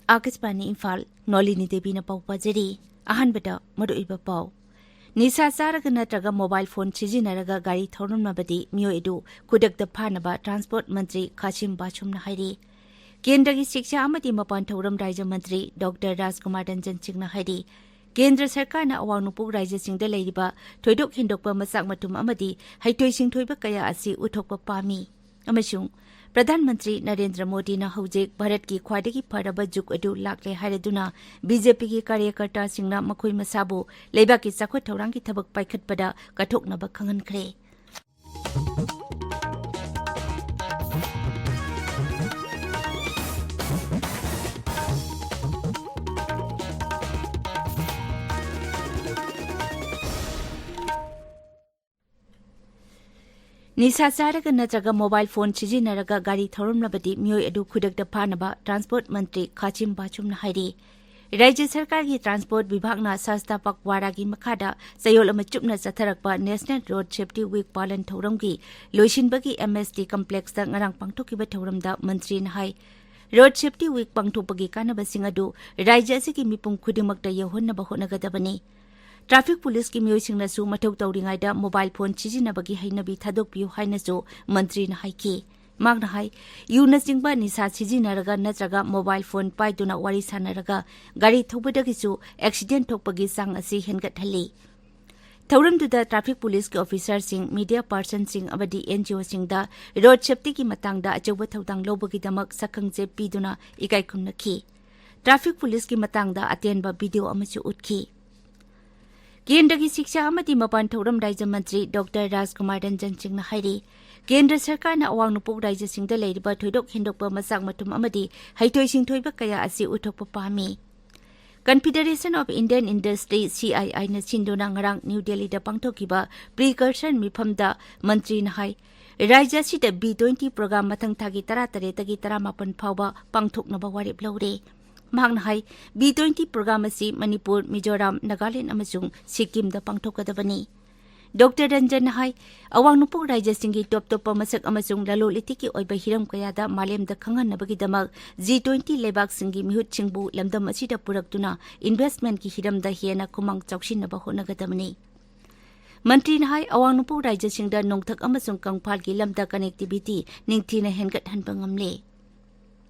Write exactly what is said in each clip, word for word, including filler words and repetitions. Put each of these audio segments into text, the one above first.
ꯑꯥꯀꯥꯁꯕꯥꯅꯤ ꯏꯝꯐꯥꯜ, ꯅꯣꯂꯤꯅꯤ ꯗꯦꯕꯤꯅ ꯄꯥꯎ ꯄꯥꯖꯔꯤ꯫ ꯑꯍꯥꯟꯕꯗ ꯃꯔꯨꯑꯣꯏꯕ ꯄꯥꯎ꯫ ꯅꯤꯁꯥ ꯆꯥꯔꯒ ꯅꯠꯇ꯭ꯔꯒ ꯃꯣꯕꯥꯏꯜ ꯐꯣꯟ ꯁꯤꯖꯤꯟꯅꯔꯒ ꯒꯥꯔꯤ ꯊꯧꯔꯝꯂꯕꯗꯤ ꯃꯤꯑꯣꯏ ꯑꯗꯨ ꯈꯨꯗꯛꯇ ꯐꯥꯅꯕ ꯇ꯭ꯔꯥꯟꯁꯄꯣꯔꯠ ꯃꯟꯇ꯭ꯔꯤ ꯈꯥꯁꯤꯝ ꯕꯥꯁꯨꯝꯅ ꯍꯥꯏꯔꯤ꯫ ꯀꯦꯟꯗ꯭ꯔꯒꯤ ꯁꯤꯛꯁꯥ ꯑꯃꯗꯤ ꯃꯄꯥꯟ ꯊꯧꯔꯝ ꯔꯥꯖ꯭ꯌ ꯃꯟꯇ꯭ꯔꯤ ꯗꯣꯛꯇꯔ ꯔꯥꯖꯀꯨꯃꯥꯔ ꯔꯟꯖꯟ ꯁꯤꯡꯅ ꯍꯥꯏꯔꯤ, ꯀꯦꯟꯗ꯭ꯔ ꯁꯔꯀꯥꯔꯅ ꯑꯋꯥꯡ ꯅꯣꯡꯄꯣꯛ ꯔꯥꯖ꯭ꯌꯁꯤꯡꯗ ꯂꯩꯔꯤꯕ ꯊꯣꯏꯗꯣꯛ ꯍꯦꯟꯗꯣꯛꯄ ꯃꯆꯥꯛ ꯃꯊꯨꯝ ꯑꯃꯗꯤ ꯍꯩꯊꯣꯏ ꯁꯤꯡꯊꯣꯏꯕ ꯀꯌꯥ ꯑꯁꯤ ꯎꯠꯊꯣꯛꯄ ꯄꯥꯝꯃꯤ꯫ ꯑꯃꯁꯨꯡ ꯄ꯭ꯔꯙꯥꯟ ꯃꯟꯇ꯭ꯔꯤ ꯅꯔꯦꯟꯗ꯭ꯔ ꯃꯣꯗꯤꯅ ꯍꯧꯖꯤꯛ ꯚꯥꯔꯠꯀꯤ ꯈ꯭ꯋꯥꯏꯗꯒꯤ ꯐꯔꯕ ꯖꯨꯒ ꯑꯗꯨ ꯂꯥꯛꯂꯦ ꯍꯥꯏꯔꯗꯨꯅ ꯕꯤ ꯖꯦ ꯄꯤꯒꯤ ꯀꯥꯔꯌꯀꯔꯇꯥꯁꯤꯡꯅ ꯃꯈꯣꯏ ꯃꯁꯥꯕꯨ ꯂꯩꯕꯥꯛꯀꯤ ꯆꯥꯎꯈꯠ ꯊꯧꯔꯥꯡꯒꯤ ꯊꯕꯛ ꯄꯥꯏꯈꯠꯄꯗ ꯀꯠꯊꯣꯛꯅꯕ ꯈꯪꯍꯟꯈ꯭ꯔꯦ꯫ ꯅꯤꯁꯥ ꯆꯥꯔꯒ ꯅꯠꯇ꯭ꯔꯒ ꯃꯣꯕꯥꯏꯜ ꯐꯣꯟ ꯁꯤꯖꯤꯟꯅꯔꯒ ꯒꯥꯔꯤ ꯊꯧꯔꯝꯂꯕꯗꯤ ꯃꯤꯑꯣꯏ ꯑꯗꯨ ꯈꯨꯗꯛꯇ ꯐꯥꯅꯕ ꯇ꯭ꯔꯥꯟꯁꯄꯣꯔꯠ ꯃꯟꯇ꯭ꯔꯤ ꯈꯥꯆꯤꯝ ꯕꯥꯆꯨꯝꯅ ꯍꯥꯏꯔꯤ꯫ ꯔꯥꯖ꯭ꯌ ꯁꯔꯀꯥꯔꯒꯤ ꯇ꯭ꯔꯥꯟꯁꯄꯣꯔꯠ ꯕꯤꯚꯥꯒꯅ ꯁꯥꯁꯇꯥ ꯄꯛꯋꯥꯔꯥꯒꯤ ꯃꯈꯥꯗ ꯆꯌꯣꯜ ꯑꯃ ꯆꯨꯞꯅ ꯆꯠꯊꯔꯛꯄ ꯅꯦꯁꯅꯦꯜ ꯔꯣꯗ ꯁꯦꯐꯇꯤ ꯋꯤꯛ ꯄꯥꯂꯟ ꯊꯧꯔꯝꯒꯤ ꯂꯣꯏꯁꯤꯟꯕꯒꯤ ꯑꯦꯝ ꯑꯦꯁ ꯇꯤ ꯀꯝꯄ꯭ꯂꯦꯛꯁꯇ ꯉꯔꯥꯡ ꯄꯥꯡꯊꯣꯛꯈꯤꯕ ꯊꯧꯔꯝꯗ ꯃꯟꯇ꯭ꯔꯤꯅ ꯍꯥꯏ, ꯔꯣꯗ ꯁꯦꯐꯇꯤ ꯋꯤꯛ ꯄꯥꯡꯊꯣꯛꯄꯒꯤ ꯀꯥꯟꯅꯕꯁꯤꯡ ꯑꯗꯨ ꯔꯥꯖ꯭ꯌ ꯑꯁꯤꯒꯤ ꯃꯤꯄꯨꯝ ꯈꯨꯗꯤꯡꯃꯛꯇ ꯌꯧꯍꯟꯅꯕ ꯍꯣꯠꯅꯒꯗꯕꯅꯤ꯫ ꯇ꯭ꯔꯥꯐꯤꯛ ꯄꯨꯂꯤꯁꯀꯤ ꯃꯤꯑꯣꯏꯁꯤꯡꯅꯁꯨ ꯃꯊꯧ ꯇꯧꯔꯤꯉꯩꯗ ꯃꯣꯕꯥꯏꯜ ꯐꯣꯟ ꯁꯤꯖꯤꯟꯅꯕꯒꯤ ꯍꯩꯅꯕꯤ ꯊꯥꯗꯣꯛꯄꯤꯌꯨ ꯍꯥꯏꯅꯁꯨ ꯃꯟꯇ꯭ꯔꯤꯅ ꯍꯥꯏꯈꯤ꯫ ꯃꯍꯥꯛꯅ ꯍꯥꯏ, ꯌꯨꯅꯆꯤꯡꯕ ꯅꯤꯁꯥ ꯁꯤꯖꯤꯟꯅꯔꯒ ꯅꯠꯇ꯭ꯔꯒ ꯃꯣꯕꯥꯏꯜ ꯐꯣꯟ ꯄꯥꯏꯗꯨꯅ ꯋꯥꯔꯤ ꯁꯥꯟꯅꯔꯒ ꯒꯥꯔꯤ ꯊꯧꯕꯗꯒꯤꯁꯨ ꯑꯦꯛꯁꯤꯗꯦꯟ ꯊꯣꯛꯄꯒꯤ ꯆꯥꯡ ꯑꯁꯤ ꯍꯦꯟꯒꯠꯍꯜꯂꯤ꯫ ꯊꯧꯔꯝꯗꯨꯗ ꯇ꯭ꯔꯥꯐꯤꯛ ꯄꯨꯂꯤꯁꯀꯤ ꯑꯣꯐꯤꯁꯥꯔꯁꯤꯡ, ꯃꯤꯗꯤꯌꯥ ꯄꯥꯔꯁꯟꯁꯤꯡ ꯑꯃꯗꯤ ꯑꯦꯟ ꯖꯤ ꯑꯣꯁꯤꯡꯗ ꯔꯣꯗ ꯁꯦꯐꯇꯤꯒꯤ ꯃꯇꯥꯡꯗ ꯑꯆꯧꯕ ꯊꯧꯗꯥꯡ ꯂꯧꯕꯒꯤꯗꯃꯛ ꯁꯛꯈꯪꯆꯦ ꯄꯤꯗꯨꯅ ꯏꯀꯥꯏ ꯈꯨꯝꯅꯈꯤ꯫ ꯇ꯭ꯔꯥꯐꯤꯛ ꯄꯨꯂꯤꯁꯀꯤ ꯃꯇꯥꯡꯗ ꯑꯇꯦꯟꯕ ꯚꯤꯗꯤꯑꯣ ꯑꯃꯁꯨ ꯎꯠꯈꯤ꯫ ꯀꯦꯟꯗ꯭ꯔꯒꯤ ꯁꯤꯛꯁꯥ ꯑꯃꯗꯤ ꯃꯄꯥꯟ ꯊꯧꯔꯝ ꯔꯥꯖ꯭ꯌ ꯃꯟꯇ꯭ꯔꯤ ꯗꯣꯛꯇꯔ ꯔꯥꯖꯀꯨꯃꯥꯔ ꯔꯟꯖꯟ ꯁꯤꯡꯅ ꯍꯥꯏꯔꯤ, ꯀꯦꯟꯗ꯭ꯔ ꯁꯔꯀꯥꯔꯅ ꯑꯋꯥꯡ ꯅꯣꯡꯄꯣꯛ ꯔꯥꯖ꯭ꯌꯁꯤꯡꯗ ꯂꯩꯔꯤꯕ ꯊꯣꯏꯗꯣꯛ ꯍꯦꯟꯗꯣꯛꯄ ꯃꯆꯥꯛ ꯃꯊꯨꯝ ꯑꯃꯗꯤ ꯍꯩꯊꯣꯏ ꯁꯤꯡꯊꯣꯏꯕ ꯀꯌꯥ ꯑꯁꯤ ꯎꯠꯊꯣꯛꯄ ꯄꯥꯝꯃꯤ꯫ Confederation of Indian Industry, C I ꯑꯥꯏꯅ ꯁꯤꯟꯗꯨꯅ ꯉꯔꯥꯡ ꯅ꯭ꯌꯨ ꯗꯦꯜꯂꯤꯗ ꯄꯥꯡꯊꯣꯛꯈꯤꯕ ꯄ꯭ꯔꯤꯀꯔꯁꯟ ꯃꯤꯐꯝꯗ ꯃꯟꯇ꯭ꯔꯤꯅ ꯍꯥꯏ, ꯔꯥꯖ꯭ꯌ ꯑꯁꯤꯗ ꯕꯤ ꯇ꯭ꯋꯦꯟꯇꯤ ꯄ꯭ꯔꯣꯒ꯭ꯔꯥꯝ ꯃꯊꯪ ꯊꯥꯒꯤ ꯇꯔꯥꯇꯔꯦꯠꯇꯒꯤ ꯇꯔꯥꯃꯥꯄꯟ ꯐꯥꯎꯕ ꯄꯥꯡꯊꯣꯛꯅꯕ ꯋꯥꯔꯦꯞ ꯂꯧꯔꯦ꯫ ꯃꯍꯥꯛꯅ ꯍꯥꯏ, ꯕꯤ ꯇ꯭ꯋꯦꯟꯇꯤ ꯄ꯭ꯔꯣꯒ꯭ꯔꯥꯝ ꯑꯁꯤ ꯃꯅꯤꯄꯨꯔ, ꯃꯤꯖꯣꯔꯥꯝ, ꯅꯥꯒꯥꯂꯦꯟꯗ ꯑꯃꯁꯨꯡ ꯁꯤꯛꯀꯤꯝꯗ ꯄꯥꯡꯊꯣꯛꯀꯗꯕꯅꯤ꯫ ꯗꯣꯛꯇꯔ ꯔꯟꯖꯟꯅ ꯍꯥꯏ, ꯑꯋꯥꯡ ꯅꯣꯡꯄꯣꯛ ꯔꯥꯖ꯭ꯌꯁꯤꯡꯒꯤ ꯇꯣꯞ ꯇꯣꯞꯄ ꯃꯁꯛ ꯑꯃꯁꯨꯡ ꯂꯂꯣꯟ ꯏꯇꯤꯛꯀꯤ ꯑꯣꯏꯕ ꯍꯤꯔꯝ ꯀꯌꯥꯗ ꯃꯥꯂꯦꯝꯗ ꯈꯪꯍꯟꯅꯕꯒꯤꯗꯃꯛ G twenty ꯂꯩꯕꯥꯛꯁꯤꯡꯒꯤ ꯃꯤꯍꯨꯠꯁꯤꯡꯕꯨ ꯂꯝꯗꯝ ꯑꯁꯤꯗ ꯄꯨꯔꯛꯇꯨꯅ investmentꯀꯤ ꯍꯤꯔꯝꯗ ꯍꯦꯟꯅ ꯈꯨꯃꯥꯡ ꯆꯥꯎꯁꯤꯟꯅꯕ ꯍꯣꯠꯅꯒꯗꯕꯅꯤ꯫ ꯃꯟꯇ꯭ꯔꯤꯅ ꯍꯥꯏ, ꯑꯋꯥꯡ ꯅꯣꯡꯄꯣꯛ ꯔꯥꯖ꯭ꯌꯁꯤꯡꯗ ꯅꯣꯡꯊꯛ ꯑꯃꯁꯨꯡ ꯀꯪꯐꯥꯜꯒꯤ ꯂꯝꯗ connectivity ꯅꯤꯡꯊꯤꯅ ꯍꯦꯟꯒꯠꯍꯟꯕ ꯉꯝꯂꯦ꯫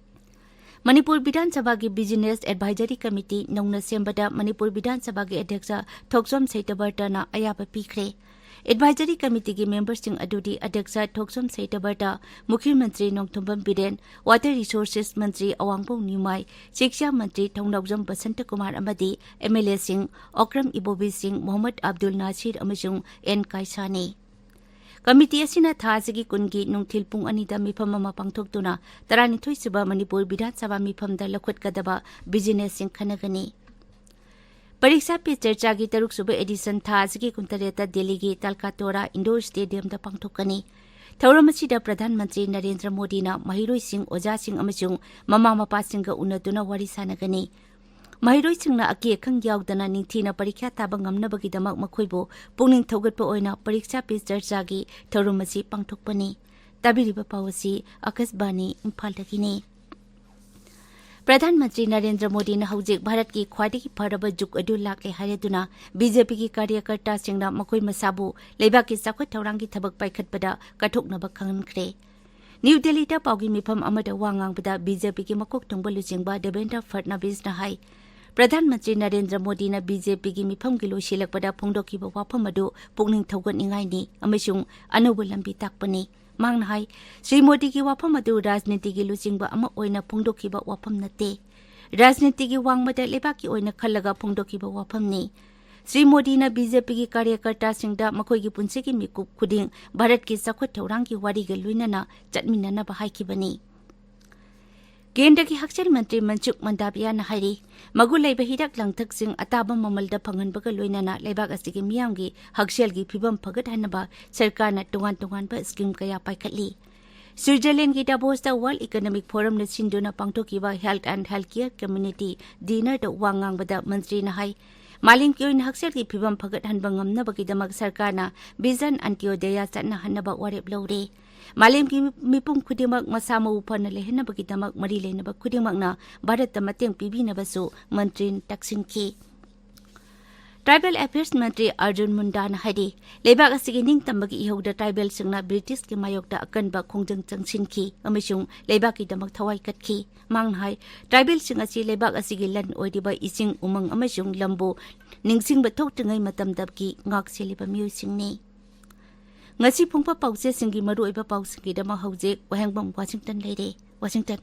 ꯃꯅꯤꯄꯨꯔ ꯕꯤꯙꯥꯟ ꯁꯚꯥꯒꯤ Business Advisory Committee ꯅꯧꯅ ꯁꯦꯝꯕꯗ ꯃꯅꯤꯄꯨꯔ ꯕꯤꯙꯥꯟ ꯁꯚꯥꯒꯤ ꯑꯗ꯭ꯌꯛꯁ ꯊꯣꯛꯆꯣꯝ ꯁꯩꯇꯕꯔꯇꯅ ꯑꯌꯥꯕ ꯄꯤꯈ꯭ꯔꯦ꯫ Advisory Committeeꯒꯤ memberꯁꯤꯡ ꯑꯗꯨꯗꯤ ꯑꯗ꯭ꯌꯛꯁ ꯊꯣꯛꯆꯣꯝ ꯁꯩꯇꯕꯔꯇ, ꯃꯨꯈ꯭ꯌ ꯃꯟꯇ꯭ꯔꯤ ꯅꯣꯡꯊꯣꯝꯕꯝ ꯕꯤꯔꯦꯟ, Water Resources ꯃꯟꯇ꯭ꯔꯤ ꯑꯋꯥꯡꯕꯧ ꯅꯤꯃꯥꯏ, ꯁꯤꯛꯁꯥ ꯃꯟꯇ꯭ꯔꯤ ꯊꯧꯅꯥꯎꯖꯝ ꯕꯁꯟꯇꯀꯨꯃꯥꯔ ꯑꯃꯗꯤ MLAꯁꯤꯡ ꯑꯣꯀ꯭ꯔꯝ ꯏꯕꯣꯕꯤ ꯁꯤꯡ, ꯃꯣꯍꯝꯃꯗ ꯑꯕꯗꯨꯜ ꯅꯥꯁꯤꯔ ꯑꯃꯁꯨꯡ ꯑꯦꯟ ꯀꯥꯏꯁꯥꯅꯤ꯫ ꯀꯃꯤꯇꯤ ꯑꯁꯤꯅ ꯊꯥ ꯑꯁꯤꯒꯤ ꯀꯨꯟꯒꯤ ꯅꯨꯡꯊꯤꯜ ꯄꯨꯡ ꯑꯅꯤꯗ ꯃꯤꯐꯝ ꯑꯃ ꯄꯥꯡꯊꯣꯛꯇꯨꯅ ꯇꯔꯥꯅꯤꯊꯣꯏ ꯁꯨꯕ ꯃꯅꯤꯄꯨꯔ ꯕꯤꯙꯥꯟ ꯁꯚꯥ ꯃꯤꯐꯝꯗ ꯂꯧꯈꯠꯀꯗꯕ businessꯁꯤꯡ ꯈꯟꯅꯒꯅꯤ꯫ ꯄꯔꯤꯛꯁꯥ ꯄꯦ ꯆꯔꯆꯥꯒꯤ ꯇꯔꯨꯛ ꯁꯨꯕ edition ꯊꯥ ꯑꯁꯤꯒꯤ ꯀꯨꯟꯇꯔꯦꯠꯇ ꯗꯦꯜꯂꯤꯒꯤ ꯇꯥꯜꯀꯥꯇꯣꯔꯥ Indoor Stadiumꯗ ꯄꯥꯡꯊꯣꯛꯀꯅꯤ꯫ ꯊꯧꯔꯝ ꯑꯁꯤꯗ ꯄ꯭ꯔꯙꯥꯟ ꯃꯟꯇ꯭ꯔꯤ ꯅꯔꯦꯟꯗ꯭ꯔ ꯃꯣꯗꯤꯅ ꯃꯍꯩꯔꯣꯏꯁꯤꯡ, ꯑꯣꯖꯥꯁꯤꯡ ꯑꯃꯁꯨꯡ ꯃꯃꯥ ꯃꯄꯥꯁꯤꯡꯒ ꯎꯅꯗꯨꯅ ꯋꯥꯔꯤ ꯁꯥꯟꯅꯒꯅꯤ꯫ ꯃꯍꯩꯔꯣꯏꯁꯤꯡꯅ ꯑꯀꯤ ꯑꯈꯪ ꯌꯥꯎꯗꯅ ꯅꯤꯡꯊꯤꯅ ꯄꯔꯤꯈ꯭ꯌꯥ ꯊꯥꯕ ꯉꯝꯅꯕꯒꯤꯗꯃꯛ ꯃꯈꯣꯏꯕꯨ ꯄꯨꯛꯅꯤꯡ ꯊꯧꯒꯠꯄ ꯑꯣꯏꯅ ꯄꯔꯤꯛꯁꯥ ꯄꯦ ꯆꯔꯆꯥꯒꯤ ꯊꯧꯔꯝ ꯑꯁꯤ ꯄꯥꯡꯊꯣꯛꯄꯅꯤ꯫ ꯇꯥꯕꯤꯔꯤꯕ ꯄꯥꯎ ꯑꯁꯤ ꯑꯀꯥꯁꯕꯥꯅꯤ ꯏꯝꯐꯥꯜꯗꯒꯤꯅꯤ꯫ ꯄ꯭ꯔꯙꯥꯟ ꯃꯟꯇ꯭ꯔꯤ ꯅꯔꯦꯟꯗ꯭ꯔ ꯃꯣꯗꯤꯅ ꯍꯧꯖꯤꯛ ꯚꯥꯔꯠꯀꯤ ꯈ꯭ꯋꯥꯏꯗꯒꯤ ꯐꯔꯕ ꯖꯨꯒ ꯑꯗꯨ ꯂꯥꯛꯂꯦ ꯍꯥꯏꯔꯗꯨꯅ BJPꯒꯤ ꯀꯥꯔꯌꯀꯔꯇꯥꯁꯤꯡꯅ ꯃꯈꯣꯏ ꯃꯁꯥꯕꯨ ꯂꯩꯕꯥꯛꯀꯤ ꯆꯥꯎꯈꯠ ꯊꯧꯔꯥꯡꯒꯤ ꯊꯕꯛ ꯄꯥꯏꯈꯠꯄꯗ ꯀꯠꯊꯣꯛꯅꯕ ꯈꯪꯍꯟꯈ꯭ꯔꯦ꯫ ꯅ꯭ꯌꯨ ꯗꯦꯜꯂꯤꯗ ꯄꯥꯎꯒꯤ ꯃꯤꯐꯝ ꯑꯃꯗ ꯋꯥ ꯉꯥꯡꯕꯗ BJPꯒꯤ ꯃꯀꯣꯛ ꯊꯣꯡꯕ ꯂꯨꯆꯤꯡꯕ ꯗꯦꯕꯦꯟꯗ꯭ꯔ ꯐꯠꯅꯕꯤꯁꯅ ꯍꯥꯏ, ꯄ꯭ꯔꯙꯥꯟ ꯃꯟꯇ꯭ꯔꯤ ꯅꯔꯦꯟꯗ꯭ꯔ ꯃꯣꯗꯤꯅ BJPꯒꯤ ꯃꯤꯐꯝꯒꯤ ꯂꯣꯏꯁꯤꯜꯂꯛꯄꯗ ꯐꯣꯡꯗꯣꯛꯈꯤꯕ ꯋꯥꯐꯝ ꯑꯗꯨ ꯄꯨꯛꯅꯤꯡ ꯊꯧꯒꯠꯅꯤꯡꯉꯥꯏꯅꯤ ꯑꯃꯁꯨꯡ ꯑꯅꯧꯕ ꯂꯝꯕꯤ ꯇꯥꯛꯄꯅꯤ꯫ ꯃꯍꯥꯛꯅ ꯍꯥꯏ, ꯁ꯭ꯔꯤ ꯃꯣꯗꯤꯒꯤ ꯋꯥꯐꯝ ꯑꯗꯨ ꯔꯥꯖꯅꯤꯇꯤꯒꯤ ꯂꯨꯆꯤꯡꯕ ꯑꯃ ꯑꯣꯏꯅ ꯐꯣꯡꯗꯣꯛꯈꯤꯕ ꯋꯥꯐꯝ ꯅꯠꯇꯦ꯫ ꯔꯥꯖꯅꯤꯇꯤꯒꯤ ꯋꯥꯡꯃꯗ ꯂꯩꯕꯥꯛꯀꯤ ꯑꯣꯏꯅ ꯈꯜꯂꯒ ꯐꯣꯡꯗꯣꯛꯈꯤꯕ ꯋꯥꯐꯝꯅꯤ꯫ ꯁ꯭ꯔꯤ ꯃꯣꯗꯤꯅ BJPꯒꯤ ꯀꯥꯔꯌꯀꯔꯇꯥꯁꯤꯡꯗ ꯃꯈꯣꯏꯒꯤ ꯄꯨꯟꯁꯤꯒꯤ ꯃꯤꯀꯨꯞ ꯈꯨꯗꯤꯡ ꯚꯥꯔꯠꯀꯤ ꯆꯥꯎꯈꯠ ꯊꯧꯔꯥꯡꯒꯤ ꯋꯥꯔꯤꯒ ꯂꯣꯏꯅꯅ ꯆꯠꯃꯤꯟꯅꯅꯕ ꯍꯥꯏꯈꯤꯕꯅꯤ꯫ ꯀꯦꯟꯗ꯭ꯔꯒꯤ ꯍꯛꯁꯦꯜ ꯃꯟꯇ꯭ꯔꯤ ꯃꯟꯁꯨꯈ ꯃꯟꯗꯥꯕꯤꯌꯥꯅ ꯍꯥꯏꯔꯤ, ꯃꯒꯨꯟ ꯂꯩꯕ ꯍꯤꯗꯥꯛ ꯂꯥꯡꯊꯛꯁꯤꯡ ꯑꯇꯥꯕ ꯃꯃꯜꯗ ꯐꯪꯍꯟꯕꯒ ꯂꯣꯏꯅꯅ ꯂꯩꯕꯥꯛ ꯑꯁꯤꯒꯤ ꯃꯤꯌꯥꯝꯒꯤ ꯍꯛꯁꯦꯜꯒꯤ ꯐꯤꯕꯝ ꯐꯒꯠꯍꯟꯅꯕ ꯁꯔꯀꯥꯔꯅ ꯇꯣꯉꯥꯟ ꯇꯣꯉꯥꯟꯕ scheme ꯀꯌꯥ ꯄꯥꯏꯈꯠꯂꯤ꯫ ꯁ꯭ꯋꯤꯖꯔꯂꯦꯟꯗꯒꯤ ꯗꯥꯕꯣꯁꯇ World Economic Forumꯅ ꯁꯤꯟꯗꯨꯅ ꯄꯥꯡꯊꯣꯛꯈꯤꯕ Health and Healthcare Community Dinnerꯗ ꯋꯥ ꯉꯥꯡꯕꯗ ꯃꯟꯇ꯭ꯔꯤꯅ ꯍꯥꯏ, ꯃꯥꯂꯦꯝꯒꯤ ꯑꯣꯏꯅ ꯍꯛꯁꯦꯜꯒꯤ ꯐꯤꯕꯝ ꯐꯒꯠꯍꯟꯕ ꯉꯝꯅꯕꯒꯤꯗꯃꯛ ꯁꯔꯀꯥꯔꯅ ꯚꯤꯖꯟ ꯑꯟꯇ꯭ꯌꯣꯗꯌꯥ ꯆꯠꯅꯍꯟꯅꯕ ꯋꯥꯔꯦꯞ ꯂꯧꯔꯦ꯫ ꯃꯥꯂꯦꯝꯒꯤ ꯃꯤꯄꯨꯝ ꯈꯨꯗꯤꯡꯃꯛ ꯃꯁꯥ ꯃꯎ ꯐꯅ ꯂꯩꯍꯟꯅꯕꯒꯤꯗꯃꯛ ꯃꯔꯤ ꯂꯩꯅꯕ ꯈꯨꯗꯤꯡꯃꯛꯅ ꯚꯥꯔꯠꯇ ꯃꯇꯦꯡ ꯄꯤꯕꯤꯅꯕꯁꯨ ꯃꯟꯇ꯭ꯔꯤꯅ ꯇꯛꯁꯤꯟꯈꯤ꯫ ꯇ꯭ꯔꯥꯏꯕꯦꯜ ꯑꯦꯐꯤꯌꯔꯁ ꯃꯟꯇ꯭ꯔꯤ ꯑꯔꯖꯨꯟ ꯃꯨꯟꯗꯥꯅ ꯍꯥꯏꯔꯤ, ꯂꯩꯕꯥꯛ ꯑꯁꯤꯒꯤ ꯅꯤꯡꯇꯝꯕꯒꯤ ꯏꯍꯧꯗ ꯇ꯭ꯔꯥꯏꯕꯦꯜꯁꯤꯡꯅ ꯕ꯭ꯔꯤꯇꯤꯁꯀꯤ ꯃꯥꯌꯣꯛꯇ ꯑꯀꯟꯕ ꯈꯣꯡꯖꯪ ꯆꯪꯁꯤꯟꯈꯤ ꯑꯃꯁꯨꯡ ꯂꯩꯕꯥꯛꯀꯤꯗꯃꯛ ꯊꯋꯥꯏ ꯀꯠꯈꯤ꯫ ꯃꯍꯥꯛꯅ ꯍꯥꯏ, ꯇ꯭ꯔꯥꯏꯕꯦꯜꯁꯤꯡ ꯑꯁꯤ ꯂꯩꯕꯥꯛ ꯑꯁꯤꯒꯤ ꯂꯟ ꯑꯣꯏꯔꯤꯕ ꯏꯁꯤꯡ, ꯎꯃꯪ ꯑꯃꯁꯨꯡ ꯂꯝꯕꯨ ꯅꯤꯡꯁꯤꯡꯕ ꯊꯣꯛꯇ꯭ꯔꯤꯉꯩ ꯃꯇꯝꯗꯒꯤ ꯉꯥꯛ ꯁꯦꯜꯂꯤꯕ ꯃꯤꯑꯣꯏꯁꯤꯡꯅꯤ꯫ ꯉꯁꯤ ꯐꯣꯡꯕ ꯄꯥꯎꯆꯦꯁꯤꯡꯒꯤ ꯃꯔꯨꯑꯣꯏꯕ ꯄꯥꯎꯁꯤꯡꯒꯤꯗꯃꯛ ꯍꯧꯖꯤꯛ ꯋꯥꯍꯦꯡꯕꯝ ꯋꯥꯁꯤꯡꯇꯟ ꯂꯩꯔꯦ꯫ ꯋꯥꯁꯤꯡꯇꯟ꯫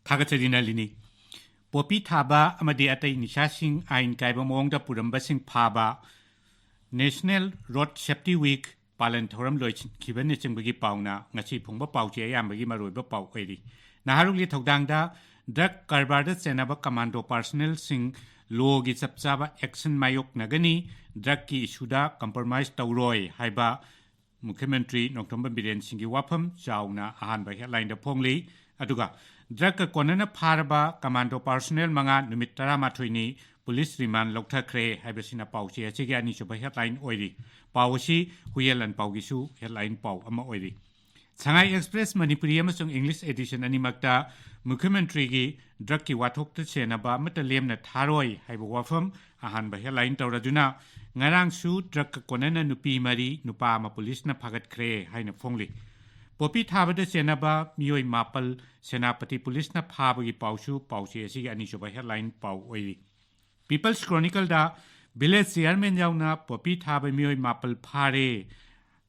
ꯊꯥꯒꯠꯆꯔꯤ ꯅꯂꯤꯅꯤ꯫ ꯄꯣꯄꯤ ꯊꯥꯕ ꯑꯃꯗꯤ ꯑꯇꯩ ꯅꯤꯁꯥꯁꯤꯡ ꯑꯥꯏꯟ ꯀꯥꯏꯕ ꯃꯑꯣꯡꯗ ꯄꯨꯔꯝꯕꯁꯤꯡ ꯐꯥꯕ, National Road Safety Week ꯄꯥꯂꯟ ꯊꯧꯔꯝ ꯂꯣꯏꯁꯤꯟꯈꯤꯕꯅꯆꯤꯡꯕꯒꯤ ꯄꯥꯎꯅ ꯉꯁꯤ ꯐꯣꯡꯕ ꯄꯥꯎꯆꯦ ꯑꯌꯥꯝꯕꯒꯤ ꯃꯔꯨꯑꯣꯏꯕ ꯄꯥꯎ ꯑꯣꯏꯔꯤ꯫ ꯅꯍꯥꯔꯣꯜꯒꯤ ꯊꯧꯗꯥꯡꯗ ꯗ꯭ꯔꯒ ꯀꯔꯕꯥꯔꯗ ꯆꯦꯟꯅꯕ ꯀꯃꯥꯟꯗꯣ ꯄꯥꯔꯁꯅꯦꯜꯁꯤꯡ ꯂꯣꯒꯤ ꯆꯞ ꯆꯥꯕ ꯑꯦꯛꯁꯟ ꯃꯥꯌꯣꯛꯅꯒꯅꯤ, ꯗ꯭ꯔꯒꯀꯤ ꯏꯁꯨꯗ ꯀꯝꯄ꯭ꯔꯣꯃꯥꯏꯁ ꯇꯧꯔꯣꯏ ꯍꯥꯏꯕ ꯃꯨꯈ꯭ꯌ ꯃꯟꯇ꯭ꯔꯤ ꯅꯣꯡꯊꯣꯝꯕꯝ ꯕꯤꯔꯦꯟ ꯁꯤꯡꯒꯤ ꯋꯥꯐꯝ ꯆꯥꯎꯅ ꯑꯍꯥꯟꯕ ꯍꯦꯗꯂꯥꯏꯟꯗ ꯐꯣꯡꯂꯤ꯫ ꯑꯗꯨꯒ ꯗ꯭ꯔꯒꯀ ꯀꯣꯟꯅꯅ ꯐꯥꯔꯕ ꯀꯃꯥꯟꯗꯣ ꯄꯥꯔꯁꯣꯅꯦꯜ ꯃꯉꯥ ꯅꯨꯃꯤꯠ ꯇꯔꯥꯃꯥꯊꯣꯏꯅꯤ ꯄꯨꯂꯤꯁ ꯔꯤꯃꯥꯟ ꯂꯧꯊꯈ꯭ꯔꯦ ꯍꯥꯏꯕꯁꯤꯅ ꯄꯥꯎꯆꯦ ꯑꯁꯤꯒꯤ ꯑꯅꯤꯁꯨꯕ ꯍꯦꯗꯂꯥꯏꯟ ꯑꯣꯏꯔꯤ꯫ ꯄꯥꯎ ꯑꯁꯤ ꯍꯨꯏꯌꯦꯟ ꯂꯥꯟꯄꯥꯎꯒꯤꯁꯨ ꯍꯦꯗꯂꯥꯏꯟ ꯄꯥꯎ ꯑꯃ ꯑꯣꯏꯔꯤ꯫ ꯁꯉꯥꯏ ꯑꯦꯛꯁꯄ꯭ꯔꯦꯁ ꯃꯅꯤꯄꯨꯔꯤ ꯑꯃꯁꯨꯡ ꯏꯪꯂꯤꯁ ꯑꯦꯗꯤꯁꯟ ꯑꯅꯤꯃꯛꯇ ꯃꯨꯈ꯭ꯌ ꯃꯟꯇ꯭ꯔꯤꯒꯤ ꯗ꯭ꯔꯒꯀꯤ ꯋꯥꯊꯣꯛꯇ ꯆꯦꯟꯅꯕ ꯑꯃꯠꯇ ꯂꯦꯝꯅ ꯊꯥꯔꯣꯏ ꯍꯥꯏꯕ ꯋꯥꯐꯝ ꯑꯍꯥꯟꯕ ꯍꯦꯗꯂꯥꯏꯟ ꯇꯧꯔꯗꯨꯅ, ꯉꯔꯥꯡꯁꯨ ꯗ꯭ꯔꯒꯀ ꯀꯣꯟꯅꯅ ꯅꯨꯄꯤ ꯃꯔꯤ, ꯅꯨꯄꯥ ꯑꯃ ꯄꯨꯂꯤꯁꯅ ꯐꯥꯒꯠꯈ꯭ꯔꯦ ꯍꯥꯏꯅ ꯐꯣꯡꯂꯤ꯫ ꯄꯣꯄꯤ ꯊꯥꯕꯗ ꯆꯦꯟꯅꯕ ꯃꯤꯑꯣꯏ ꯃꯥꯄꯜ ꯁꯦꯅꯥꯄꯇꯤ ꯄꯨꯂꯤꯁꯅ ꯐꯥꯕꯒꯤ ꯄꯥꯎꯁꯨ ꯄꯥꯎꯆꯦ ꯑꯁꯤꯒꯤ ꯑꯅꯤꯁꯨꯕ ꯍꯦꯗꯂꯥꯏꯟ ꯄꯥꯎ ꯑꯣꯏꯔꯤ꯫ ꯄꯤꯄꯜꯁ ꯀ꯭ꯔꯣꯅꯤꯀꯜꯗ ꯚꯤꯂꯦꯖ ꯆꯤꯌꯔꯃꯦꯟ ꯌꯥꯎꯅ ꯄꯣꯄꯤ ꯊꯥꯕ ꯃꯤꯑꯣꯏ ꯃꯥꯄꯜ ꯐꯥꯔꯦ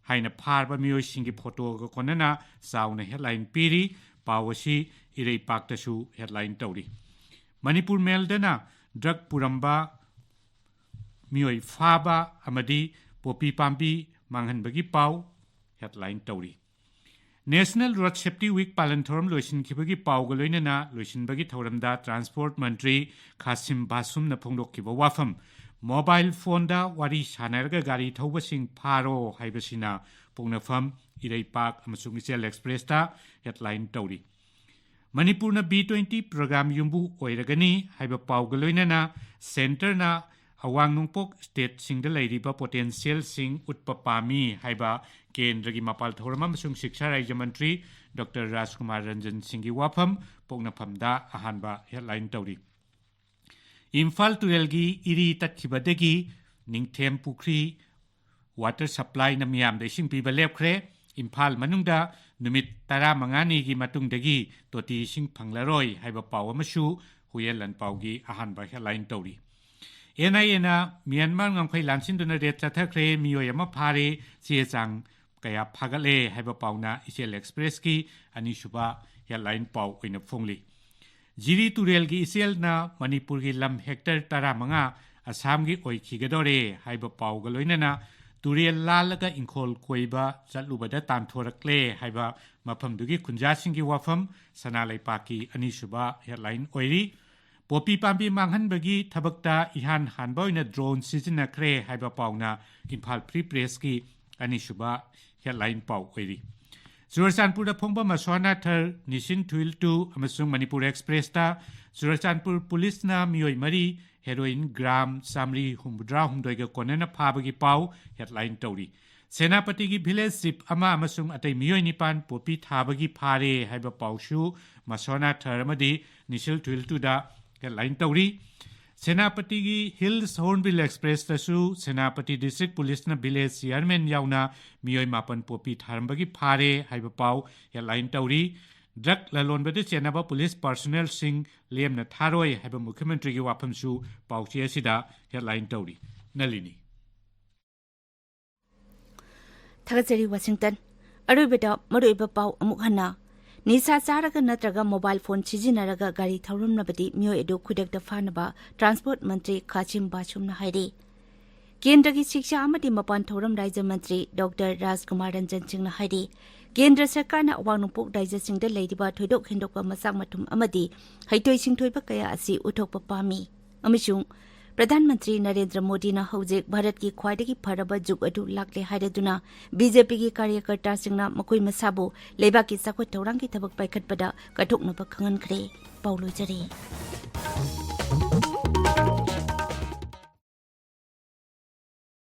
ꯍꯥꯏꯅ ꯐꯥꯔꯕ ꯃꯤꯑꯣꯏꯁꯤꯡꯒꯤ ꯐꯣꯇꯣꯒ ꯀꯣꯟꯅꯅ ꯆꯥꯎꯅ ꯍꯦꯗꯂꯥꯏꯟ ꯄꯤꯔꯤ꯫ ꯄꯥꯎ ꯑꯁꯤ ꯏꯔꯩꯄꯥꯛꯇꯁꯨ ꯍꯦꯗꯂꯥꯏꯟ ꯇꯧꯔꯤ꯫ ꯃꯅꯤꯄꯨꯔ ꯃꯦꯜꯗꯅ ꯗ꯭ꯔꯒ ꯄꯨꯔꯝꯕ ꯃꯤꯑꯣꯏ ꯐꯥꯕ ꯑꯃꯗꯤ ꯄꯣꯄꯤ ꯄꯥꯝꯕꯤ ꯃꯥꯡꯍꯟꯕꯒꯤ ꯄꯥꯎ ꯍꯦꯗꯂꯥꯏꯟ ꯇꯧꯔꯤ꯫ National Road Safety Week ꯄꯥꯂꯟ ꯊꯧꯔꯝ ꯂꯣꯏꯁꯤꯟꯈꯤꯕꯒꯤ ꯄꯥꯎꯒ ꯂꯣꯏꯅꯅ ꯂꯣꯏꯁꯤꯟꯕꯒꯤ ꯊꯧꯔꯝꯗ ꯇ꯭ꯔꯥꯟꯁꯄꯣꯔꯠ ꯃꯟꯇ꯭ꯔꯤ ꯈꯥꯁꯤꯝ ꯕꯥꯁꯨꯝꯅ ꯐꯣꯡꯗꯣꯛꯈꯤꯕ ꯋꯥꯐꯝ, ꯃꯣꯕꯥꯏꯜ ꯐꯣꯟꯗ ꯋꯥꯔꯤ ꯁꯥꯟꯅꯔꯒ ꯒꯥꯔꯤ ꯊꯧꯕꯁꯤꯡ ꯐꯥꯔꯣ ꯍꯥꯏꯕꯁꯤꯅ ꯄꯣꯛꯅꯐꯝ, ꯏꯔꯩꯄꯥꯛ ꯑꯃꯁꯨꯡ ꯏꯆꯦꯜ ꯑꯦꯛꯁꯄ꯭ꯔꯦꯁꯇ ꯍꯦꯗꯂꯥꯏꯟ ꯇꯧꯔꯤ꯫ ꯃꯅꯤꯄꯨꯔꯅ ꯕꯤ ꯇ꯭ꯋꯦꯟꯇꯤ ꯄ꯭ꯔꯣꯒ꯭ꯔꯥꯝ ꯌꯨꯝꯕꯨ ꯑꯣꯏꯔꯒꯅꯤ ꯍꯥꯏꯕ ꯄꯥꯎꯒ ꯂꯣꯏꯅꯅ ꯁꯦꯟꯇꯔꯅ ꯑꯋꯥꯡ ꯅꯣꯡꯄꯣꯛ ꯁ꯭ꯇꯦꯠꯁꯤꯡꯗ ꯂꯩꯔꯤꯕ ꯄꯣꯇꯦꯟꯁꯤꯌꯦꯜꯁꯤꯡ ꯎꯠꯄ ꯄꯥꯝꯃꯤ ꯍꯥꯏꯕ ꯀꯦꯟꯗ꯭ꯔꯒꯤ ꯃꯄꯥꯜ ꯊꯧꯔꯝ ꯑꯃꯁꯨꯡ ꯁꯤꯛꯁꯥ ꯔꯥꯖ꯭ꯌ ꯃꯟꯇ꯭ꯔꯤ ꯗꯣꯛꯇꯔ ꯔꯥꯖꯀꯨꯃꯥꯔ ꯔꯟꯖꯟ ꯁꯤꯡꯒꯤ ꯋꯥꯐꯝ ꯄꯣꯛꯅꯐꯝꯗ ꯑꯍꯥꯟꯕ ꯍꯦꯗꯂꯥꯏꯟ ꯇꯧꯔꯤ꯫ ꯏꯝꯐꯥꯜ ꯇꯨꯔꯦꯜꯒꯤ ꯏꯔꯤ ꯇꯠꯈꯤꯕꯗꯒꯤ ꯅꯤꯡꯊꯦꯝ ꯄꯨꯈ꯭ꯔꯤ ꯋꯥꯇꯔ ꯁꯄ꯭ꯂꯥꯏꯅ ꯃꯤꯌꯥꯝꯗ ꯏꯁꯤꯡ ꯄꯤꯕ ꯂꯦꯞꯈ꯭ꯔꯦ꯫ ꯏꯝꯐꯥꯜ ꯃꯅꯨꯡꯗ ꯅꯨꯃꯤꯠ ꯇꯔꯥꯃꯉꯥꯅꯤꯒꯤ ꯃꯇꯨꯡꯗꯒꯤ ꯇꯣꯇꯤ ꯏꯁꯤꯡ ꯐꯪꯂꯔꯣꯏ ꯍꯥꯏꯕ ꯄꯥꯎ ꯑꯃꯁꯨ ꯍꯨꯌꯦꯟ ꯂꯥꯟꯄꯥꯎꯒꯤ ꯑꯍꯥꯟꯕ ꯍꯦꯗꯂꯥꯏꯟ ꯇꯧꯔꯤ꯫ ꯑꯦꯟ ꯑꯥꯏ ꯑꯦꯅ ꯃ꯭ꯌꯥꯟꯃꯥꯔ ꯉꯝꯈꯩ ꯂꯥꯟꯁꯤꯟꯗꯨꯅ ꯔꯦꯗ ꯆꯠꯊꯈ꯭ꯔꯦ, ꯃꯤꯑꯣꯏ ꯑꯃ ꯐꯥꯔꯦ, ꯆꯦ ꯆꯥꯡ ꯀꯌꯥ ꯐꯥꯒꯠꯂꯦ ꯍꯥꯏꯕ ꯄꯥꯎꯅ ꯏꯆꯦꯜ ꯑꯦꯛꯁꯄ꯭ꯔꯦꯁꯀꯤ ꯑꯅꯤꯁꯨꯕ ꯍꯦꯗꯂꯥꯏꯟ ꯄꯥꯎ ꯑꯣꯏꯅ ꯐꯣꯡꯂꯤ꯫ ꯖꯤꯔꯤ ꯇꯨꯔꯦꯜꯒꯤ ꯏꯆꯦꯜꯅ ꯃꯅꯤꯄꯨꯔꯒꯤ ꯂꯝ ꯍꯦꯛꯇꯔ ꯇꯔꯥꯃꯉꯥ ꯑꯁꯥꯝꯒꯤ ꯑꯣꯏꯈꯤꯒꯗꯧꯔꯦ ꯍꯥꯏꯕ ꯄꯥꯎꯒ ꯂꯣꯏꯅꯅ ꯇꯨꯔꯦꯜ ꯂꯥꯜꯂꯒ ꯏꯪꯈꯣꯜ ꯀꯣꯏꯕ ꯆꯠꯂꯨꯕꯗ ꯇꯥꯟꯊꯣꯔꯛꯂꯦ ꯍꯥꯏꯕ ꯃꯐꯝꯗꯨꯒꯤ ꯈꯨꯟꯖꯥꯁꯤꯡꯒꯤ ꯋꯥꯐꯝ ꯁꯅꯥ ꯂꯩꯄꯥꯛꯀꯤ ꯑꯅꯤꯁꯨꯕ ꯍꯦꯗꯂꯥꯏꯟ ꯑꯣꯏꯔꯤ꯫ ꯄꯣꯄꯤ ꯄꯥꯝꯕꯤ ꯃꯥꯡꯍꯟꯕꯒꯤ ꯊꯕꯛꯇ ꯏꯍꯥꯟ ꯍꯥꯟꯕ ꯑꯣꯏꯅ ꯗ꯭ꯔꯣꯟ ꯁꯤꯖꯤꯟꯅꯈ꯭ꯔꯦ ꯍꯥꯏꯕ ꯄꯥꯎꯅ ꯏꯝꯐꯥꯜ ꯐ꯭ꯔꯤ ꯄ꯭ꯔꯦꯁꯀꯤ ꯑꯅꯤꯁꯨꯕ ꯍꯦꯗꯂꯥꯏꯟ ꯄꯥꯎ ꯑꯣꯏꯔꯤ꯫ ꯆꯨꯔꯆꯥꯟꯄꯨꯔꯗ ꯐꯣꯡꯕ ꯃꯁ꯭ꯋꯥꯅꯥꯊꯔ, ꯅꯤꯁꯤꯟ ꯊꯨꯏꯜ ꯇꯨ ꯑꯃꯁꯨꯡ ꯃꯅꯤꯄꯨꯔ ꯑꯦꯛꯁꯄ꯭ꯔꯦꯁꯇ ꯆꯨꯔꯆꯥꯟꯄꯨꯔ ꯄꯨꯂꯤꯁꯅ ꯃꯤꯑꯣꯏ ꯃꯔꯤ ꯍꯦꯔꯣꯏꯟ ꯒ꯭ꯔꯥꯝ ꯆꯥꯃꯔꯤ ꯍꯨꯝꯐꯨꯇꯔꯥꯍꯨꯝꯗꯣꯏꯒ ꯀꯣꯟꯅꯅ ꯐꯥꯕꯒꯤ ꯄꯥꯎ ꯍꯦꯗꯂꯥꯏꯟ ꯇꯧꯔꯤ꯫ ꯁꯦꯅꯥꯄꯇꯤꯒꯤ ꯚꯤꯂꯦꯖ ꯆꯤꯐ ꯑꯃ ꯑꯃꯁꯨꯡ ꯑꯇꯩ ꯃꯤꯑꯣꯏ ꯅꯤꯄꯥꯟ ꯄꯣꯄꯤ ꯊꯥꯕꯒꯤ ꯐꯥꯔꯦ ꯍꯥꯏꯕ ꯄꯥꯎꯁꯨ ꯃꯁ꯭ꯋꯥꯅꯥꯊꯔ ꯑꯃꯗꯤ ꯅꯤꯁꯤꯟ ꯊꯨꯏꯜ ꯇꯨꯗ ꯍꯦꯗꯂꯥꯏꯟ ꯇꯧꯔꯤ꯫ ꯁꯦꯅꯥꯄꯇꯤꯒꯤ ꯍꯤꯜꯁ ꯍꯣꯔꯟꯕꯤꯜ ꯑꯦꯛꯁꯄ꯭ꯔꯦꯁꯇꯁꯨ ꯁꯦꯅꯥꯄꯇꯤ ꯗꯤꯁꯇ꯭ꯔꯤꯛ ꯄꯨꯂꯤꯁꯅ ꯚꯤꯂꯦꯖ ꯆꯤꯌꯥꯔꯃꯦꯟ ꯌꯥꯎꯅ ꯃꯤꯑꯣꯏ ꯃꯥꯄꯟ ꯄꯣꯄꯤ ꯊꯥꯔꯝꯕꯒꯤ ꯐꯥꯔꯦ ꯍꯥꯏꯕ ꯄꯥꯎ ꯍꯦꯗꯂꯥꯏꯟ ꯇꯧꯔꯤ꯫ ꯗ꯭ꯔꯒ ꯂꯂꯣꯟꯕꯗ ꯆꯦꯟꯅꯕ ꯄꯨꯂꯤꯁ ꯄꯥꯔꯁꯣꯅꯦꯜꯁꯤꯡ ꯂꯦꯝꯅ ꯊꯥꯔꯣꯏ ꯍꯥꯏꯕ ꯃꯨꯈ꯭ꯌꯃꯟꯇ꯭ꯔꯤꯒꯤ ꯋꯥꯐꯝꯁꯨ ꯄꯥꯎꯆꯦ ꯑꯁꯤꯗ ꯍꯦꯗꯂꯥꯏꯟ ꯇꯧꯔꯤ꯫ ꯅꯂꯤꯅꯤ꯫ ꯊꯥꯒꯠꯆꯔꯤ, ꯋꯥꯁꯤꯡꯇꯟ꯫ ꯑꯔꯣꯏꯕꯗ ꯃꯔꯨꯑꯣꯏꯕ ꯄꯥꯎ ꯑꯃꯨꯛ ꯍꯟꯅ꯫ ꯅꯤꯁꯥ ꯆꯥꯔꯒ ꯅꯠꯇ꯭ꯔꯒ ꯃꯣꯕꯥꯏꯜ ꯐꯣꯟ ꯁꯤꯖꯤꯟꯅꯔꯒ ꯒꯥꯔꯤ ꯊꯧꯔꯝꯂꯕꯗꯤ ꯃꯤꯑꯣꯏ ꯑꯗꯨ ꯈꯨꯗꯛꯇ ꯐꯥꯅꯕ ꯇ꯭ꯔꯥꯟꯁꯄꯣꯔꯠ ꯃꯟꯇ꯭ꯔꯤ ꯈꯥꯆꯤꯝ ꯕꯥꯁꯨꯝꯅ ꯍꯥꯏꯔꯤ꯫ ꯀꯦꯟꯗ꯭ꯔꯒꯤ ꯁꯤꯛꯁꯥ ꯑꯃꯗꯤ ꯃꯄꯥꯟ ꯊꯧꯔꯝ ꯔꯥꯖ꯭ꯌ ꯃꯟꯇ꯭ꯔꯤ ꯗꯣꯛꯇꯔ ꯔꯥꯖꯀꯨꯃꯥꯔ ꯔꯟꯖꯟ ꯁꯤꯡꯅ ꯍꯥꯏꯔꯤ, ꯀꯦꯟꯗ꯭ꯔ ꯁꯔꯀꯥꯔꯅ ꯑꯋꯥꯡ ꯅꯣꯡꯄꯣꯛ ꯔꯥꯖ꯭ꯌꯁꯤꯡꯗ ꯂꯩꯔꯤꯕ ꯊꯣꯏꯗꯣꯛ ꯍꯦꯟꯗꯣꯛꯄ ꯃꯆꯥꯛ ꯃꯊꯨꯝ ꯑꯃꯗꯤ ꯍꯩꯊꯣꯏ ꯁꯤꯡꯊꯣꯏꯕ ꯀꯌꯥ ꯑꯁꯤ ꯎꯠꯊꯣꯛꯄ ꯄꯥꯝꯃꯤ ꯑꯃꯁꯨꯡ ꯄ꯭ꯔꯙꯥꯟ ꯃꯟꯇ꯭ꯔꯤ ꯅꯔꯦꯟꯗ꯭ꯔ ꯃꯣꯗꯤꯅ ꯍꯧꯖꯤꯛ ꯚꯥꯔꯠꯀꯤ ꯈ꯭ꯋꯥꯏꯗꯒꯤ ꯐꯔꯕ ꯖꯨꯒ ꯑꯗꯨ ꯂꯥꯛꯂꯦ ꯍꯥꯏꯔꯗꯨꯅ ꯕꯤ ꯖꯦ ꯄꯤꯒꯤ ꯀꯥꯔꯌꯀꯔꯇꯥꯁꯤꯡꯅ ꯃꯈꯣꯏ ꯃꯁꯥꯕꯨ ꯂꯩꯕꯥꯛꯀꯤ ꯆꯥꯎꯈꯠ ꯊꯧꯔꯥꯡꯒꯤ ꯊꯕꯛ ꯄꯥꯏꯈꯠꯄꯗ ꯀꯠꯊꯣꯛꯅꯕ ꯈꯪꯍꯟꯈ꯭ꯔꯦ꯫ ꯄꯥꯎ ꯂꯣꯏꯖꯔꯦ꯫